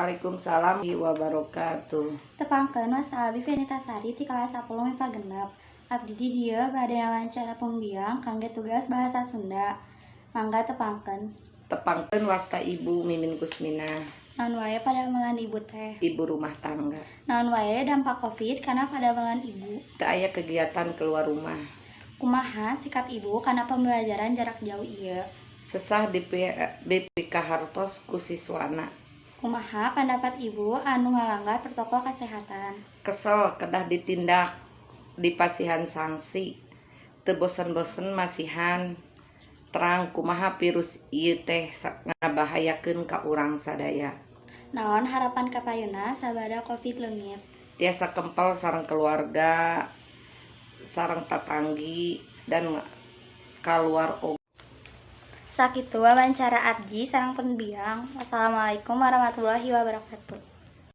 Waalaikumsalam wabarakatuh. Tepangkeun, wasta abi Venita Sari ti kelas 10 MIPA 6. Abdi di dieu bade wawancara Pengbiang kangge tugas bahasa Sunda. Mangga tepangkeun. Tepangkeun, wasta Ibu Mimin Kusmina. Naon wae padamelan Ibu teh? Ibu rumah tangga. Naon wae dampak Covid kana padamelan Ibu? Teu aya kegiatan keluar rumah. Kumaha sikap Ibu kana pembelajaran jarak jauh ieu? Sesah dipikahartos ku siswana. Kumaha pandapat Ibu anu ngalanggar protokol kesehatan? Kesel, kedah ditindak, dipasihan sanksi. Teu bosen-bosen masihan terang kumaha virus ieu teh ngabahayakeun ka urang sadaya. Naon harapan kapayuna sabada Covid leungit? Tiasa kempel sareng keluarga, sareng tatanggi, dan kaluar oge. Sakitu wawancara abdi sareng Pengbiang. Wassalamualaikum warahmatullahi wabarakatuh.